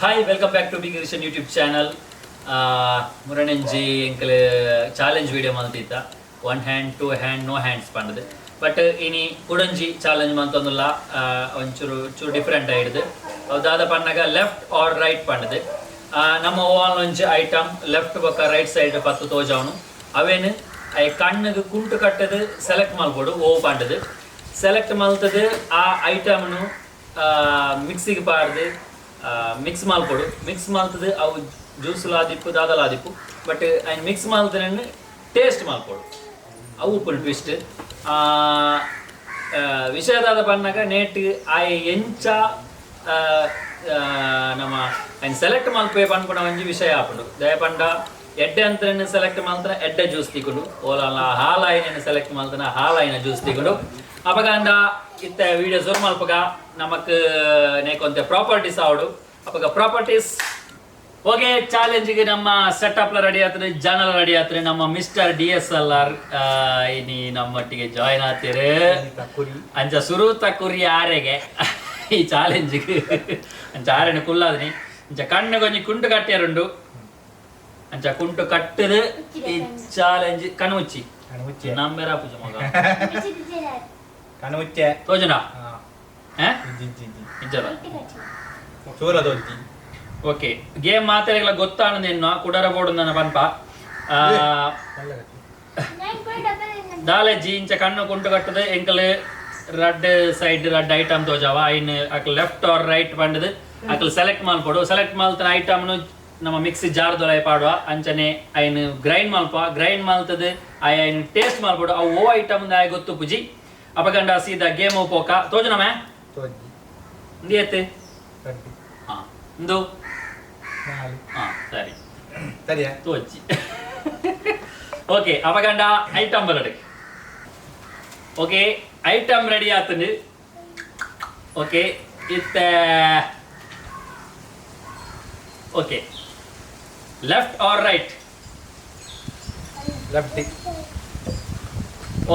Hi, welcome back to big Rishan YouTube channel. ಮುರಣಂಜಿ ಎಂಕಲ್ challenge video ಮಲ್ತಿತ್ತ, one hand, two hand, no hands ಪಂಡದು. But ಇನಿ ಕುಡಂಜಿ challenge ಮಂತೊಂದುಲ್ಲ, ಒಂಚೂರು ಚೂರು different ಆಯಿಡ್ದು. ಅವು ದಾದ ಪನ್ನಗ left are right ಪಂಡದು. ನಮ್ಮ Oval ಒಂಜಿ item left ಬೊಕ್ಕ right side ಪತ್ತು ತೋಜಾವನು. ಅವೇನು I ಕಣ್ಣುಗೆ ಕುಂಟು ಕಟ್ಟದು ಸೆಲೆಕ್ಟ್ ಮಲ್ಪೊಡು. ಓ ಪಂಡದು ಸೆಲೆಕ್ಟ್ ಮಲ್ತದು ಆ ಐಟಮ್ನು ಮಿಕ್ಸಿಗೆ ಪಾಡ್ದು ಮಿಕ್ಸ್ ಮಲ್ಪೊಡು. ಮಿಕ್ಸ್ ಮಲ್ತದು ಅವು ಜ್ಯೂಸ್ಲ ಆದಿಪ್ಪು, ದಾದಲ ಆದಿಪ್ಪು, ಬಟ್ ಐನ್ ಮಿಕ್ಸ್ ಮಲ್ತನ ಟೇಸ್ಟ್ ಮಲ್ಪೊಡು. ಅವು ಉಪ್ಪುನು ಟ್ವಿಸ್ಟ್. ವಿಷಯ ದಾದ ಪನ್ನಗ ನೇಟ್ ಆಯೆ ಎಂಚ ಆ, ಆ, ನಮ್ಮ ಐನ್ ಸೆಲೆಕ್ಟ್ ಮಲ್ಪೆ ಪನ್ಪುನ ಒಂಜಿ ವಿಷಯ ಆಪುಂಡು. ದಯಪಂಡ ಎಡ್ಡೆ ಅಂತನ ಸೆಲೆಕ್ಟ್ ಮಲ್ತನ ಎಡ್ಡೆ ಜ್ಯೂಸ್ ತಿಕೊಂಡು, ಓಲ ಹಾಲಾಯಿನ ಸೆಲೆಕ್ಟ್ ಮಲ್ತನ ಹಾಲಾಯಿನ ಜ್ಯೂಸ್ ತಿಕೊಂಡು. ಅಪಗಂಡ ಇತ್ತೆ ವಿಡಿಯೋ ಶುರು ಮಲ್ಪಗ. ನಮಕ್ ನೇಕೊಂತೆ ಪ್ರಾಪರ್ಟೀಸ್ ಆವಡು. ಅಪಗ ಪ್ರಾಪರ್ಟೀಸ್. ಓಕೆ, ಚಾಲೆಂಜ್ಗೆ ನಮ್ಮ ಸೆಟಪ್ ರೆಡಿ ಆತ್ರಿ, ಜನಲ ರೆಡಿ ಆತ್ರಿ. ನಮ್ಮ ಮಿಸ್ಟರ್ ಡಿಎಸ್ಎಲ್ಆರ್ ಇನಿ ನಮ್ಮೊಟ್ಟಿಗೆ ಜಾಯಿನ್ ಆತೀರಿ. ಅಂಚ ಸುರೂತ ಕುರಿ ಆರೆಗೆ ಈ ಚಾಲೆಂಜ್ಗೆ. ಅಂಚ ಆರೆನ ಕುಲ್ಲಾದಿನಿ. ಅಂಚ ಕಣ್ಣು ಕೊಂಚ ಕುಂಟು ಕಟ್ಟಿಯರುಂಡು. ಅಂಚ ಕುಂಟು ಕಟ್ಟದು ಈ ಚಾಲೆಂಜ್. ಕಣ್ಣು ಮುಚ್ಚಿ. ಕಣ್ಣು. ನಂಬೆರ ಪೂಜೆ ಮಗ. ಕಣ್ಣು ಮುಚ್ಚೆ. ತೋಜುನಾ? ಹಾ? ಇಜ್ಜಿ ಇಜ್ಜಿ ಇಜ್ಜಿ. ಇಜ್ಜದ? ಚೂರ ತೋಜಿ. ಓಕೆ, ಗೇಮ್ ಮಾತಾಡಿಗಳ ಗೊತ್ತಾನದೇನು ಕುಡರ ಬೋರ್ಡ್ ನನ್ನ ಪನ್ಪ ದಾಲೆಜ್ಜಿ. ಇಂಚ ಕಣ್ಣು ಕುಂಟು ಕಟ್ಟದು ಎಂಕಲ್ ರಡ್ ಸೈಡ್ ರಡ್ ಐಟಮ್ ತೋಜಾವ. ಐನ್ ಅಕ್ಲ್ ಲೆಫ್ಟ್ ಆರ್ ರೈಟ್ ಪಂಡದು ಅಕ್ಲ್ ಸೆಲೆಕ್ಟ್ ಮಲ್ಪೊಡು. ಸೆಲೆಕ್ಟ್ ಮಲ್ತನ ಐಟಮ್ನು ನಮ್ಮ ಮಿಕ್ಸಿ ಜಾರ್ ದೊಲೈ ಪಾಡುವ. ಅಂಚನೆ ಐನ್ ಗ್ರೈಂಡ್ ಮಲ್ಪ. ಗ್ರೈಂಡ್ ಮಲ್ತದು ಆಯ್ ಐನ್ ಟೇಸ್ಟ್ ಮಲ್ಪೊಡು. ಅವು ಓ ಐಟಮ್ ಆಯ್ ಗೊತ್ತು ಪುಜಿ. ಅಪಗಂಡ ಸೀದಾ ಗೇಮ್ ಪೋಕ. ತೋಜುನಮೆ? ತೋಜಿ. ಇಂದು? ರಡ್ಡು. ಹಾ, ಇಂದು? ನಾಲ್. ಹಾ, ಸರಿ. ಸರಿಯಾ? ತೋಜಿ. ಓಕೆ, ಅಪಗಂಡ ಐಟಮ್ ಬರಡು. ಓಕೆ, ಐಟಮ್ ರೆಡಿ ಆತಂದು. ಓಕೆ, ಇತ್ತ okay, left or right? Left.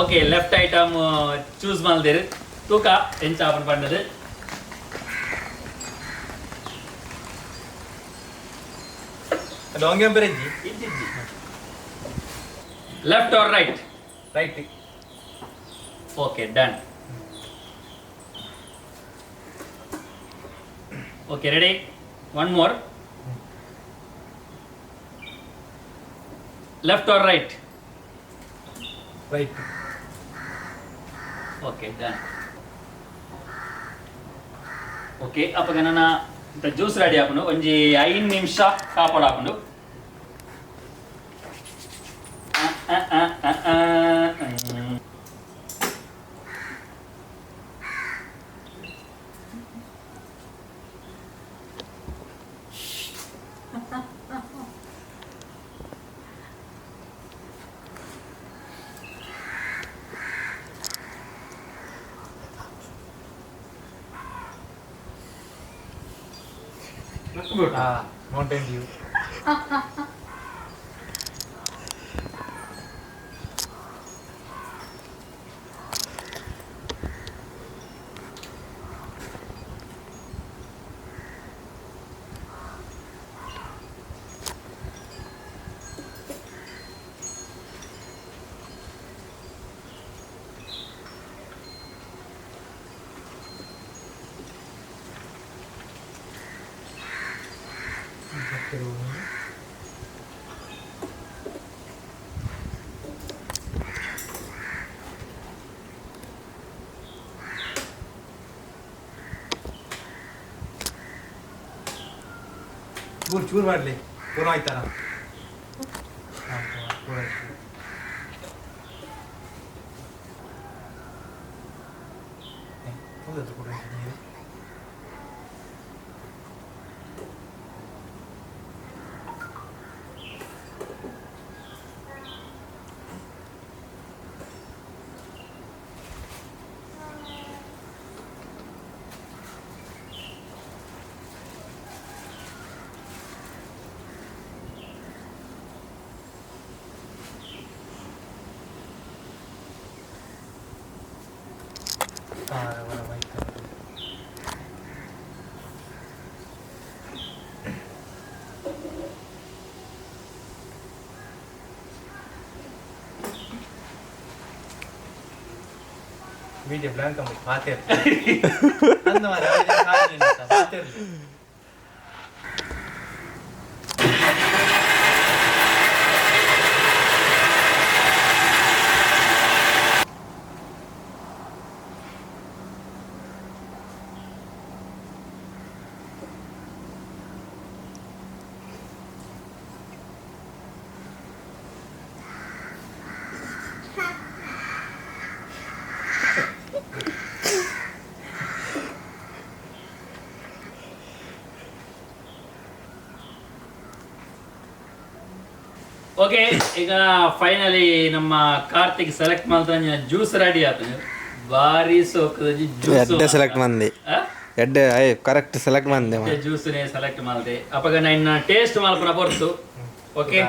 Okay, left item choose ಮಲ್ದಿರು. ತೂಕ ಎಂಚ ಆಪನ್ ಪಂಡದು. ಲಾಂಗ್ ಎಂಪರ್ ಇಜ್ಜಿ. Left or right? Right. Okay, done. Okay, ready. One more. Left or right? Right. Okay, done. Okay, ಅಪ್ಪಗ ನನ್ನ juice ready ಆಪುಂಡು. ಒಂಜಿ 5 ನಿಮಿಷ ಕಾಪಾಡು ಆಪುಂಡು. ಆ, ಆ, ಆ, ಆ, ಆ. ಹಾ, ಮೌಂಟೇನ್ ಡ್ಯೂ. ಚೂರು ಚೂರು ಮಾಡಲಿ, ಪೂರ ಆಯ್ತಾರ? ಪೂರ ಆಯ್ತು. ಹೌದು, ಕೂಡ ನೀರು. ಖಾರ. ವಿಡಿಯೋ ಬ್ಲಾಂಕ್ ಅಂಬ ಪಾತೇರ್ ಅಂದ ಮಾರೆ ಪಾತೇರ್. ಓಕೆ, ಈಗ ಫೈನಲಿ ನಮ್ಮ ಕಾರ್ತಿಕ್ ಸೆಲೆಕ್ಟ್ ಮಾಡ್ತಾನೆ. ಜ್ಯೂಸ್ ರೆಡಿ ಆತು. ಬಾರಿ ಸೋಕದ ಜ್ಯೂಸ್. ಎಡ್ಡೆ ಸೆಲೆಕ್ಟ್ ಮಂದಿ. ಎಡ್ಡೆ I correct select ಮಂದೆ. ಜ್ಯೂಸ್ ಸೆಲೆಕ್ಟ್ ಮಾಡ್ದೆ. ಅಪಗ ನಾ ಟೇಸ್ಟ್ ಮಲ್ಪುನ ಪೊರ್ತು. ಓಕೆ,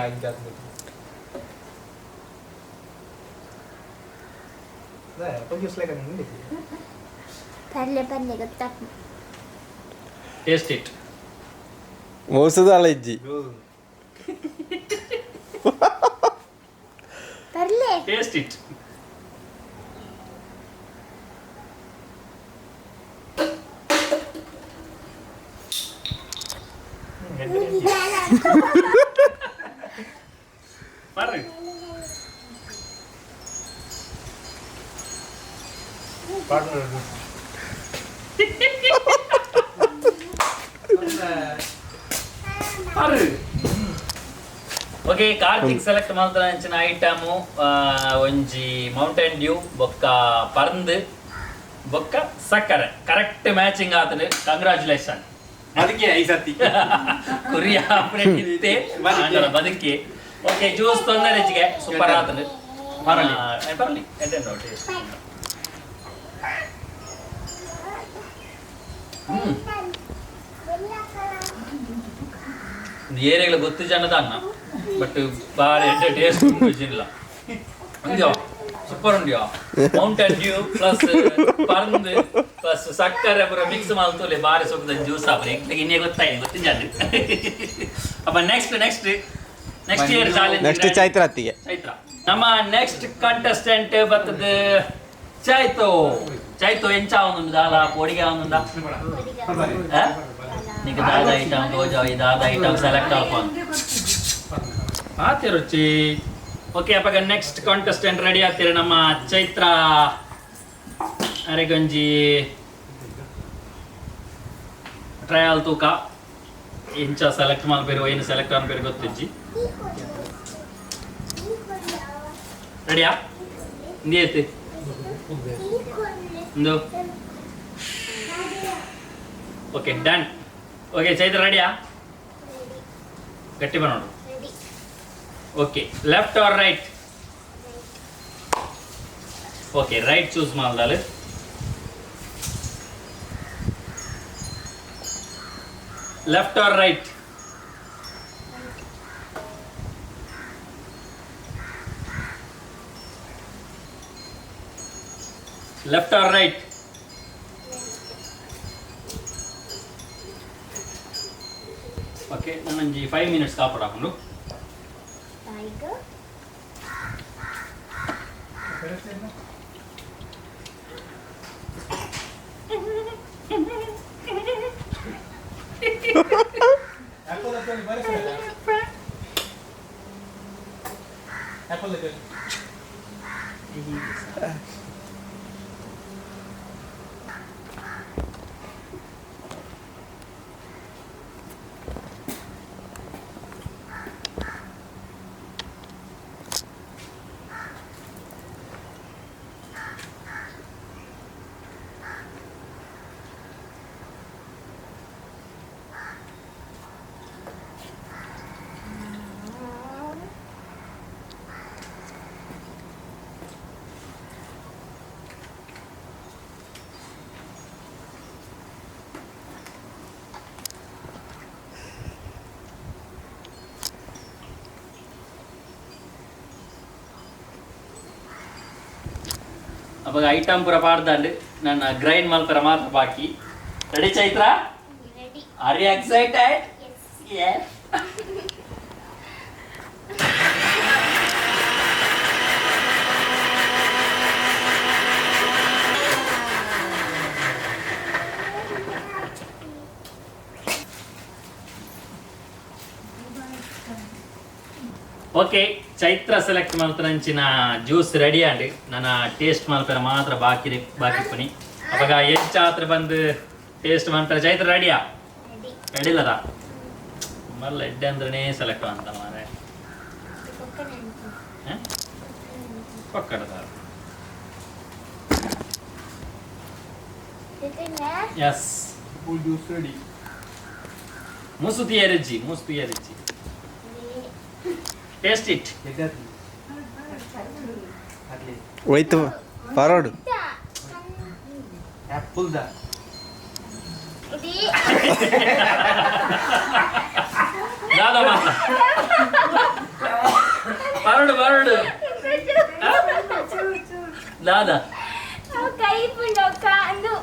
ಪರ್ಲೆ ಪರ್ಲೆ ಗೊತ್ತಾಪ. Taste it. ಮೋಸದ ಅಲ್ಲ ಇಜ್ಜಿ. ಪರ್ಲೆ. Taste it. ಬರ್ರಿ. ಬರ್ರಿ. ಓಕೆ, ಕಾರ್ತಿಕ್ ಸೆಲೆಕ್ಟ್ ಮಲ್ತನ ಅಂಚಿನ ಐಟಮು ಒಂಜಿ ಮೌಂಟೇನ್ ಡ್ಯೂ ಬೊಕ್ಕ ಪರ್ಂದ್ ಬೊಕ್ಕ ಸಕ್ಕರೆ ಕರೆಕ್ಟ್ ಮ್ಯಾಚಿಂಗ್ ಆತನು. ಕಂಗ್ರಾಚುಲೇಷನ್. ಅದಕ್ಕೆ ಈ ಸತಿ ಕುರಿ ಆಪರೇಟ್ ಇತ್ತೆ ಆಂಡಲ ಬದುಕಿ. ಓಕೆ, ಜ್ಯೂಸ್ ತೊಂದರೆ ಹೆಚ್ಚಿಗೆ ಸೂಪರ್ ಆತನು. ಬರಲಿ. ಬರಲಿ, ಎಡ್ಡೆ ನೋಡಿ. ಏರಿಯಾಗಳ ಗೊತ್ತು ಜನದ ಅನ್ನ, ಬಟ್ ಬಾರಿ ಎಡ್ಡೆ ಟೇಸ್ಟ್ ಉಂಟು. ಉಂಡ್ಯೋ, ಸೂಪರ್ ಉಂಡ್ಯೋ. ಮೌಂಟನ್ ಡ್ಯೂ ಪ್ಲಸ್ ಪರ್ಂದ್ ಪ್ಲಸ್ ಸಕ್ಕರೆ ಪೂರ ಮಿಕ್ಸ್ ಮಲ್ತುಲೆ ಬಾರಿ ಸೊಪ್ಪದ ಜ್ಯೂಸ್ ಆಪರೆ. ಇನ್ನೇ ಗೊತ್ತಾಯ್ತು ಗೊತ್ತಿಜಾಂಡ್. ಅಪ್ಪ next next next year challenge. Next ಚೈತ್ರಾತಿಗೆ. Chaitra ನಮ್ಮ ನೆಕ್ಸ್ಟ್ ಕಂಟೆಸ್ಟೆಂಟ್ ಬರ್ತದೆ. ಚೈತು, ಚೈತು, ಎಂಚ ಒಂದುಂಡು ದಾಲ ಪೋಡಿಗೆ ಒಂದುಂಡ? ನಿಕ್ ದಾದ ಐಟಮ್ ತೋಜಾವ್, ಈ ದಾದ ಐಟಮ್ ಸೆಲೆಕ್ಟ್ ಆಲ್ಪ ಆತಿ ರುಚಿ. ಓಕೆ, ಅಪ್ಪಗ ನೆಕ್ಸ್ಟ್ ಕಾಂಟೆಸ್ಟೆಂಟ್ ರೆಡಿ ಆಗ್ತೀರ ನಮ್ಮ ಚೈತ್ರ. ಅರೆಗೊಂಜಿ ಟ್ರಯಲ್ ತೂಕ ಇಂಚ ಸೆಲೆಕ್ಟ್ ಮಲ್ಪೇರು, ಏನು ಸೆಲೆಕ್ಟ್ ಅನ್ಪೇರು ಗೊತ್ತಿಜ್ಜಿ. ರೆಡಿಯಾ? ಇಂದಿ ಇಂದು. Okay, done. ಓಕೆ ಚೈತ್ರ, ರೆಡಿಯಾ? ಗಟ್ಟಿ ಬರೋಣ. Okay, left or right? Okay, right choose ಮಾಡ್ದಾಲೆ. Left or right? Left or right? Okay, ನಾನೊಂಜಿ 5 minutes ಕಾಪಾಡಾಕೊಂಡು. Tiger. Apple. ಅವಾಗ ಐಟಮ್ ಪೂರ ಪಾಡ್ದಾಂಡ್, ನನ್ನ ಗ್ರೈಂಡ್ ಮಲ್ಪರ ಮಾತ್ರ ಬಾಕಿ. Ready Chaitra? Ready. Are you excited? Yes. Okay Chaitra select ಮಲ್ತನಂಚಿನ juice ready ಆಂಡ್ ನನ್ನ ಟೇಸ್ಟ್ ಮಲ್ಪೆರ ಮಾತ್ರ ಬಾಕಿ ಬಾಕಿ ಪನಿ ಅವಾಗ ಹೆಚ್ಚಾತ್ರ ಬಂದು ಟೇಸ್ಟ್ ಮಾಡ್ತಾರೆ. ಚೈತ್ರ ರೆಡಿಯಾ? ರೆಡಿ. ರೆಡಿ ಇಲ್ಲದ ಮಲ್ಲ ಎಡ್ಡೆ ಅಂದ್ರೆ ಸೆಲೆಕ್ಟ್ ಅಂತ ಮಾರೆ. ಪಕ್ಕಡದ. ಎಸ್. Full juice ready. ಮುಸುತಿ ಎರಿಜಿ ಮುಸುತಿ ಎರಿಜಿ. Taste it. ಅರ್ಲಿ. ಹೋಯ್ತು ಫಾರ್ವರ್ಡ್. Apple the. ದಾದ ಮಾತ್ರ ಬರಡು ಬರಡು ದಾದ. ಕೈ ಅಂದು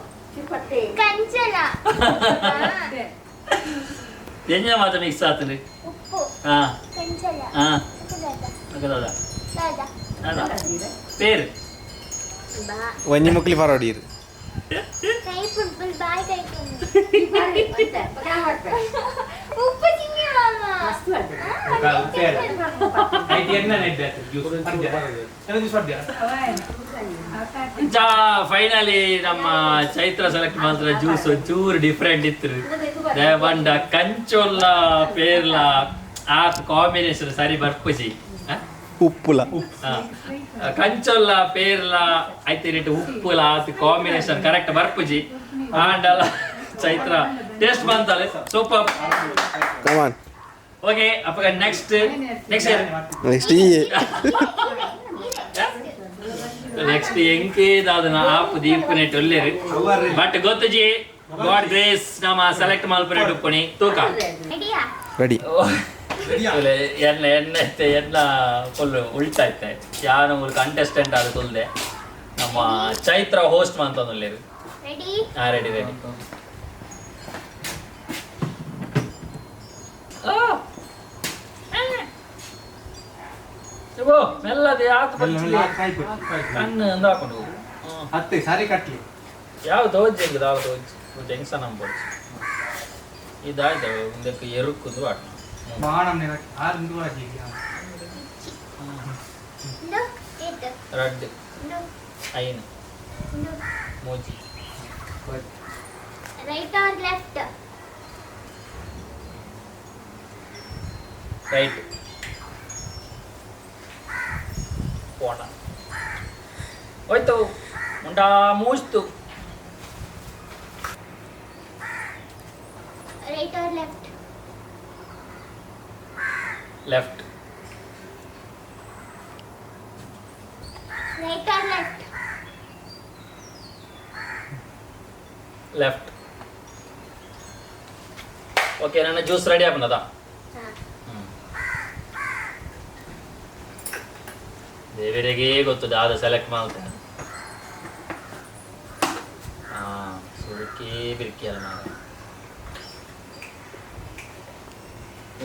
ಕಂಚನ. ಎಂಜ ಮಾತ್ರ ಮಿಕ್ಸ್ ಆತಂದ್ರೆ? ಉಪ್ಪು. ಹಾ. ಕಂಚಲ. ಹಾ. ದಾದ. ದಾದ. ದಾದ. ದಾದ ಪೇರು. ಬಾ. ಒಂಜಿ ಮುಕ್ಲಿ ಫಾರ್ವರ್ಡ್ ಇರು. ಕೈ ಪುಂಪುಲ್ ಬಾಯ್ ಕೈ ಉಪ್ಪು ತಿನ್ನಿ ಮಾಮ. ಐಟಿ ಎನ್ನ ನೆಡ್ಡೆ ಜ್ಯೂಸ್ ಎನ್ನ ಜ್ಯೂಸ್ ಪಡ್ದ್ಯಾ? ಫೈನಲಿ ನಮ್ಮ ಚೈತ್ರ ಸೆಲೆಕ್ಟ್ ಮಾತ್ರ ಜ್ಯೂಸ್ ಚೂರು ಡಿಫ್ರೆಂಟ್ ಇತ್ತು. ಬಂಡ ಕಂಚೊಲ್ಲ ಪೇರ್ಲ ಆತ್ ಕಾಂಬಿನೇಷನ್ ಸರಿ ಬರ್ಪುಜಿ. ಉಪ್ಪುಲ. ಕಂಚೊಲ್ಲ ಪೇರ್ಲ ಐತೆ ರೇಟ್ ಉಪ್ಪುಲ ಆತ್ ಕಾಂಬಿನೇಷನ್ ಕರೆಕ್ಟ್ ಬರ್ಪುಜಿ. ಆಂಡಲ ಚೈತ್ರ ಟೇಸ್ಟ್ ಬಂತಲ್ಲ, ಸೂಪರ್. ಕಮಾನ್. ಓಕೆ ಅಪ್ಪ, ನೆಕ್ಸ್ಟ್ ನೆಕ್ಸ್ಟ್. ನೆಕ್ಸ್ಟ್ ಈ. ನೆಕ್ಸ್ಟ್ ಎಂಕೆ ದಾದನ ಆಪ್ ದೀಪನೆ ಒಲ್ಲೇರು ಬಟ್ ಗೊತ್ತುಜಿ. ಗಾಡ್ ಗ್ರೇಸ್ ನಮ್ಮ ಸೆಲೆಕ್ಟ್ ಮಲ್ಪನೆ ಉಪ್ಪಣಿ ತೂಕ. ರೆಡಿಯಾ? ರೆಡಿ. ಎನ್ನ ಎನ್ನ ಇತ್ತೆ ಎನ್ನ ಫುಲ್ ಉಲ್ಟಾ ಇತ್ತೆ. ಯಾರು ಮೂರು ಕಂಟೆಸ್ಟೆಂಟ್ ಆದ ಕುಲ್ದೆ ನಮ್ಮ ಚೈತ್ರ ಹೋಸ್ಟ್ ಮಂತೊಂದುಲ್ಲೇರು. ರೆಡಿ. ಹಾ, ರೆಡಿ ರೆಡಿ. ಮೆಲ್ಲದೆ ಆತು. ಕಣ್ಣು ಅಂದು ಹಾಕೊಂಡು ಹೋಗು. ಅತ್ತೆ ಸಾರಿ ಕಟ್ಲಿ. ಯಾವ ತೋಜ್ ಹೆಂಗ್ ದಾವ ತೋಜ್ ಹೆಂಗ್ಸ ನಂಬೋದು ಇದಾಯ್ತು ಮುಂದಕ್ಕೆ ಎರುಕ್ಕುದು ಆಟ. ಬಾಣ ಆರು ಮುಂದೆ ಹಾಕಿ. ಇಂದು ಏತು? ರಡ್ಡು. ಇಂದು. ಐನು. ಇಂದು. ಮೂಜಿ. Right or left? Right ಪೋಣ ಹೋಯ್ತು ಉಂಟಾ ಮೂಜ್ತು. Right or left? Left. Right or left? Left. Okay ನನ್ನ ಜ್ಯೂಸ್ ರೆಡಿ ಆಪನದ. ದೇವರಿಗೆ ಗೊತ್ತು ದಾದ ಸೆಲೆಕ್ಟ್ ಮಾಡ್ತೇನೆ. ಹಾ ಸುರುಕಿ ಬಿರ್ಕಿ ಅಲ್ಲ ಮಾರ.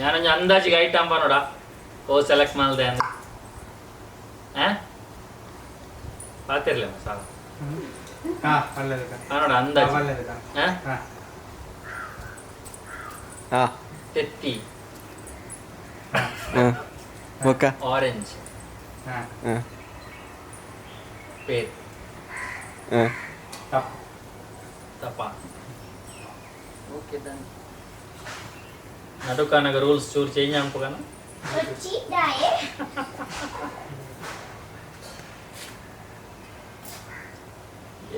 ഞാനൊരു ಅಂದಾಜಿಗೆ ಐಟಮ್ ನೋಡ ಓ ಸೆಲೆಕ್ಟ್ ಮಾಡ್ದೆ ಅಂದ್ರೆ ಆ ಪಾತಿರ್ಲಿಲ್ಲ ಸಾಲ. ಹಾ ಪಲ್ಲೆದಕ. ನೋಡ ಅಂದಾಜು. ಪಲ್ಲೆದಕ. ಆ? ಹಾ. ಹಾ. ತೆತ್ತಿ. ಹಾ ಬೊಕ್ಕ. ಆರೆಂಜ್. ಹಾ. ಹಾ. ಪೇರ್. ಹಾ. ತಪ್ಪು. ತಪ್ಪ. Okay done. ನಡುಕಾನಗ ರೂಲ್ಸ್ ಚೂರು ಚೇಂಜ್ ಅನ್ಪಗನ. వచ్చి దాయే.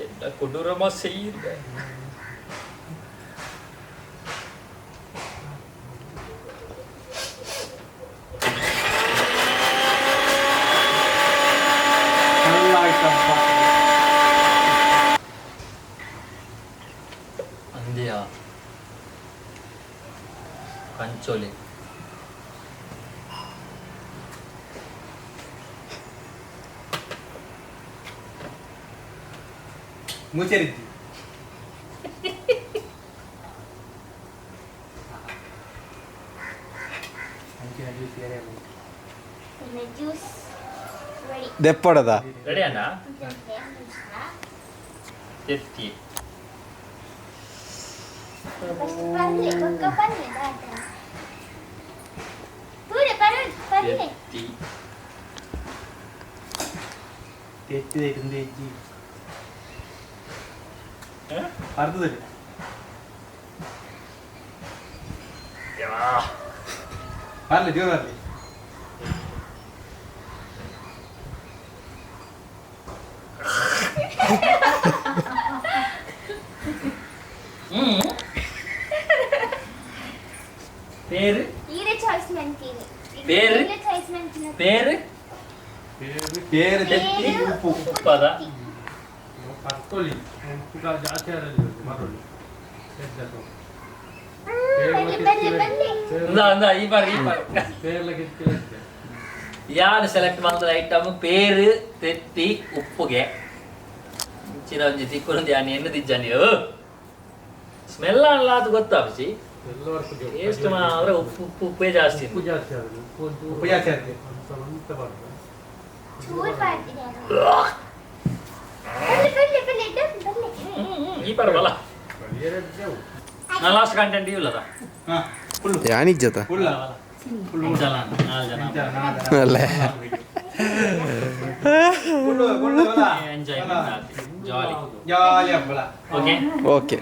என்ன கொடூரமா செய்யுங்க. നല്ല ಐಟಮ್. ಅಂದ್ಯಾ ಕಂಚೋಲಿ. ಮುಚ್ಚರಿದ್ದಿ. ಅಂಚಿನ ಜ್ಯೂಸ್ ಏರಿಯಾ. Juice ready. ದೆಪ್ಪಡದ. ರೆಡಿ ಅಣ್ಣ. ತೆತ್ತಿ. ಫಸ್ಟ್ ಪರ್ಲೆ ಬೊಕ್ಕ ಪರ್ಲೆ ದಾದ ತೂರೆ ಪರ್ಲೆ ಪರ್ಲೆ. ತೆತ್ತಿ. ತೆತ್ತಿದೆ ಇಜ್ಜಿ ಅರ್ಧದಲ್ಲಿ ಬರ್ಲಿ ಜೋರು ಬರ್ಲಿ. ಪೇರು ಈರೆ ಚಾಯ್ಸ್ ಮಂತೀನಿ. ಪೇರು? ಈರೆ ಚಾಯ್ಸ್ ಮಂತಿನ. ಪೇರು. ಪೇರು ತೆತ್ತಿ ಉಪ್ಪು. ಉಪ್ಪದ ಪತ್ತೊಲಿ ಉಪ್ಪು ಜಾಸ್ತಿ ಆರಲ್ಲಿ ಮರಳಿ. ಬನ್ನಿ ಬನ್ನಿ ಬನ್ನಿ. ಇಂದ ಇಂದ ಈ ಬಾರಿ ಈ ಬಾರಿ. ಪೇರ್ಲ ಕಿತ್ತಿಲ್ಲ. ಯಾರು ಸೆಲೆಕ್ಟ್ ಮಾಡ್ತಾರೆ ಐಟಮ್ ಪೇರು ತೆತ್ತಿ ಉಪ್ಪುಗೆ ಇಂಚಿನ ಒಂಜಿ ತಿಕ್ಕುನೊಂದು ಯಾನ್ ಎನ್ನು ದಿಜ್ಜಾನಿ ಸ್ಮೆಲ್ ಅಲ್ಲ ಅದು ಗೊತ್ತಾಪಿಸಿ. ಎಲ್ಲ ವರ್ಷ. ಟೇಸ್ಟ್ ಮಾತ್ರ ಉಪ್ಪು ಉಪ್ಪು ಉಪ್ಪೇ ಜಾಸ್ತಿ. ಉಪ್ಪು ಜಾಸ್ತಿ ಆದ್ರೆ ಉಪ್ಪು ಒಂಚೂರು. ಉಪ್ಪು ಜಾಸ್ತಿ ಆದ್ರೆ. ಅಂತ ಅಂತ ಬರ್ತದೆ. ಚೂರ್ ಪಾಡ್ತೀನಿ. ಬನ್ನಿ ಬನ್ನಿ ಬನ್ನಿ ಡನ್ ಬನ್ನಿ. ಈ ಪರವಲ್ಲ. ಎರಡು. ನಾ ಲಾಸ್ಟ್ ಕಂಟೆಂಟ್ ಇಲ್ಲದ. ಹಾ ಫುಲ್. ಯಾನಿಜ್ಜತ? ಫುಲ್. ಜನ ನಾಲ್ಕು ಜನ. ಅಲ್ಲ. ಫುಲ್ ಫುಲ್ ಅಲ್ಲ. ಎಂಜಾಯ್ಮೆಂಟ್ ಜಾಲಿ. ಜಾಲಿ ಹಬ್ಬಲ. ಓಕೆ. ಓಕೆ.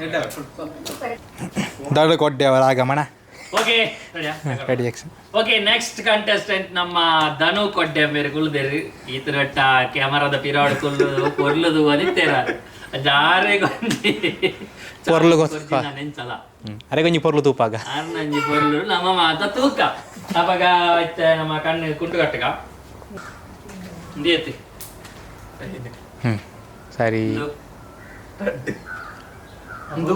ದೊಡ್ಡ ಕೊಡ್ಡೆ ಆಗಮನ. Okay. Ready action. Okay, next contestant ನಮ್ಮ ಧನು ಕೊಡ್ಡೆ ಮೇರೆ ಕುಲ್ದೇರು ಈತರಟ್ಟ ಕ್ಯಾಮರಾದ ಪಿರಾಡ್ ಕುಲ್ಲು ಕೊರ್ಲುದು ಅನಿತ್ತೇರ ಜಾರೆ ಗೊಂಜಿ. ಪೊರ್ಲು ಗೊತ್ತ. ನೆಂಚಲ. ಅರೆ ಕೊಂಚ ಪೊರ್ಲು ತೂಪಾಗ. ಆರ್ನಂಜಿ ಪೊರ್ಲು ನಮ್ಮ ಮಾತ ತೂಕ ಅಪಗ ಇತ್ತೆ ನಮ್ಮ ಕಣ್ಣು ಕುಂಟು ಕಟ್ಟಗ ಇಂದೇತಿ. ಹ್ಞೂ ಸರಿ. ಒಂದು.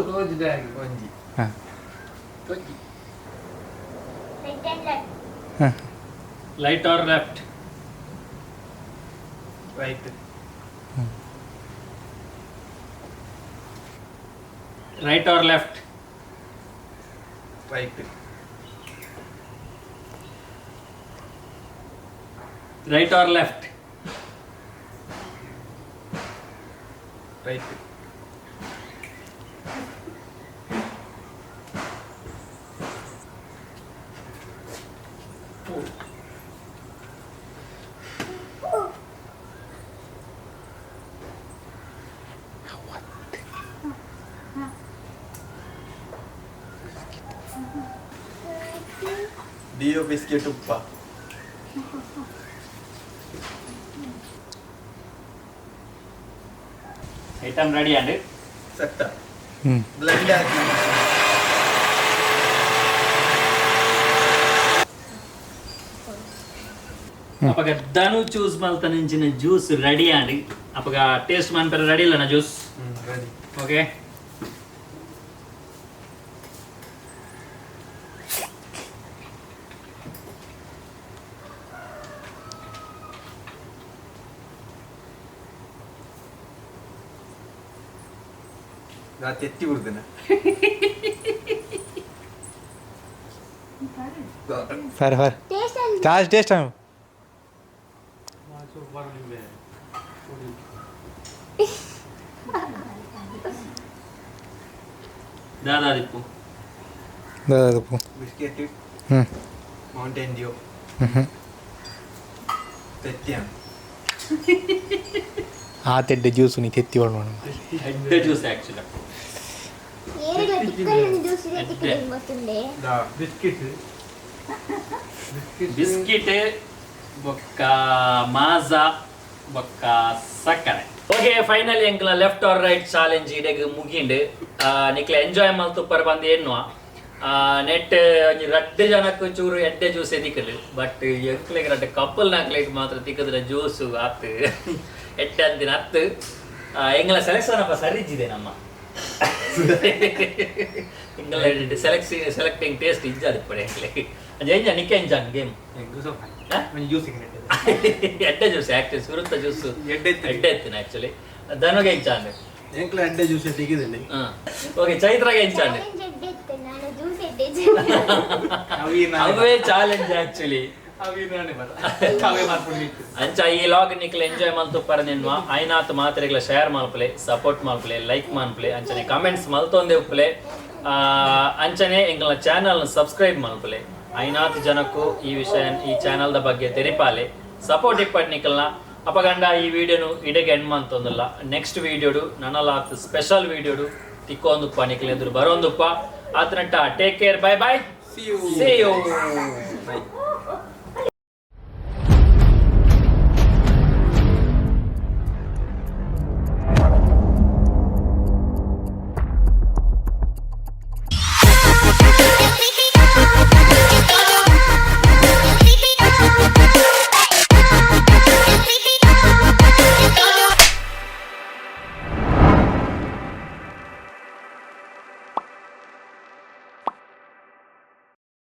ಒಂಜಿ. ಹಾಂ. Right and left. ಹಾಂ. Light or left? Right. Right or left? Right. Right or left? Right. Dio biscuit ಉಪ್ಪ. Item ready and ಸೆಟ್ಟ. ಹ್ಞೂ. Blend hockey. ಅಪಗ ಧನು ಚೂಸ್ ಮಲ್ತನಿಂಚಿನ ಜ್ಯೂಸ್ ರೆಡಿ ಅಂಡ್ ಅಪಗ ಟೇಸ್ಟ್ ಮನ್ಪೆರ ರೆಡಿ ಇಲ್ಲ juice? Ready. Okay. ನಾ ತೆತ್ತಿ ಬಿಡ್ತೇನೆ. ಸರಿ ಸರಿ. ಟೇಸ್ಟ್ ಅಲ್ಲಿ. ಜಾಸ್ತಿ ಟೇಸ್ಟ್. ಬರಲಿ. ದಾದಾದಿಪ್ಪು? ಉಪ್ಪು. ಬಿಸ್ಕೆಟ್. ಹ್ಞೂ. Mountain dew. ಹ್ಞೂ. ತೆತ್ತಿಯ. ಆ ತೆಡ್ಡೆ ಜ್ಯೂಸು ನೀ ತೆತ್ತಿ ಒಳ್ಳು. ಎಡ್ಡೆ ಜ್ಯೂಸ್ ಆಕ್ಚುಲಿ. ಏರಿಲ್ಲ ತಿಕ್ಕಲ್ಲಿ ಜ್ಯೂಸ್ ಇದೆ ತಿಕ್ಕಲ್ಲಿ ಗೊತ್ತುಂಡೆ. Biscuit biscuit. Biscuit ಬೊಕ್ಕ ಮಾಜಾ ಬೊಕ್ಕ ಸಕ್ಕರೆ. ಓಕೆ, ಫೈನಲಿ ಎಂಕ್ಲ left are right challenge ಇಡೆಗ್ ಮುಗಿಂಡು. ನಿಕ್ಲೆ ಎಂಜಾಯ್ ಮಲ್ತುಪ್ಪರ್ ಬಂದು ಎನ್ನುವ ನೆಟ್ ಒಂಜಿ ರಡ್ಡ್ ಜನಕ್ಕೆ ಚೂರು ಎಡ್ಡೆ ಜ್ಯೂಸ್ ಎದಿಕಲು, ಬಟ್ ಎಂಕ್ಲೆಗ್ ರಡ್ಡ್ ಕಪ್ಪಲ್ ನಾಕ್ಲೆಗ್ ಮಾತ್ರ ತಿಕ್ಕದ್ರ ಜ್ಯೂಸು ಆತ್ ಎಡ್ಡೆ ಅಂದಿನ ಅತ್ತು. ಎಂಗ್ಲ ಸೆಲೆಕ್ಷನ್ ಅಪ್ಪ ಸರಿಜಿದೆ ನಮ್ಮ ಎಂಗ್ಲ ಸೆಲೆಕ್ಟಿಂಗ್ ಟೇಸ್ಟ್ ಇಜ್ಜಾದಿಪ್ಪಡೆ ಎಂಕ್ಲೆ. ಅಂಚ ನಿಕ್ಕೆ ಎಂಜಾನ್ ಗೇಮ್? ಜ್ಯೂಸ್. ಎಡ್ಡೆ ಜ್ಯೂಸ್ ಆಕ್ಚುಲಿ, ಸುರುತ್ತ ಜ್ಯೂಸ್. ಎಡ್ಡೆ ಇತ್ತು. ಎಡ್ಡೆ ಇತ್ತು ಆಕ್ಚುಲಿ. ಧನುಗೆ ಎಂಚಾಂಡ್? ಎಂಕ್ಲ ಎಡ್ಡೆ ಜ್ಯೂಸ್ ತೆಗೆದಿಲ್ಲ. ಓಕೆ, ಚೈತ್ರಾಗೆ ಎಂಚಾಂಡ್? ಚಾಲೆಂಜ್ ಎಡ್ಡೆ ಇತ್ತು, ನಾನು ಜ್ಯೂಸ್ ಎಡ್ಡೆ. ಅವೇ ಚಾಲೆಂಜ್ ಆಕ್ಚುಲಿ. ಅಂಚ ಈ ಲಾಗ್ ನಿಕ್ಲೆ ಎಂಜಾಯ್ ಮಲ್ತುಪ್ಪರ ನಿನ್ವ ಐನಾತ್ ಮಾತ್ರೆಗಳ ಶೇರ್ ಮಲ್ಪಲೆ, ಸಪೋರ್ಟ್ ಮಲ್ಪಲೆ, ಲೈಕ್ ಮಲ್ಪಲೆ, ಅಂಚನೆ ಕಮೆಂಟ್ಸ್ ಮಲ್ತೊಂದೆ ಉಪ್ಪಲೆ. ಅಂಚನೆ ಎಂಕಲ್ನ ಚಾನಲ್ ಸಬ್ಸ್ಕ್ರೈಬ್ ಮಲ್ಪಲೆ. ಐನಾತ್ ಜನಕ್ಕೂ ಈ ವಿಷಯ ಈ ಚಾನಲ್ದ ಬಗ್ಗೆ ತೆರಿಪಾಲೆ, ಸಪೋರ್ಟ್ ಇಪ್ಪಟ್ ನಿಕಲ್ನ. ಅಪಗಂಡ ಈ ವಿಡಿಯೋನು ಇಡೆಗೆ ಎಂಡ್ ಮಂತೊಂದುಲ್ಲ. ನೆಕ್ಸ್ಟ್ ವಿಡಿಯೋಡು ನನಲಾತ್ ಸ್ಪೆಷಲ್ ವಿಡಿಯೋಡು ತಿಕ್ಕೊಂದುಪ್ಪ, ನಿಕ್ಲೆ ಎದುರು ಬರೋಂದುಪ್ಪ. ಆತನಟ್ಟ take care, bye bye, see you. Bye.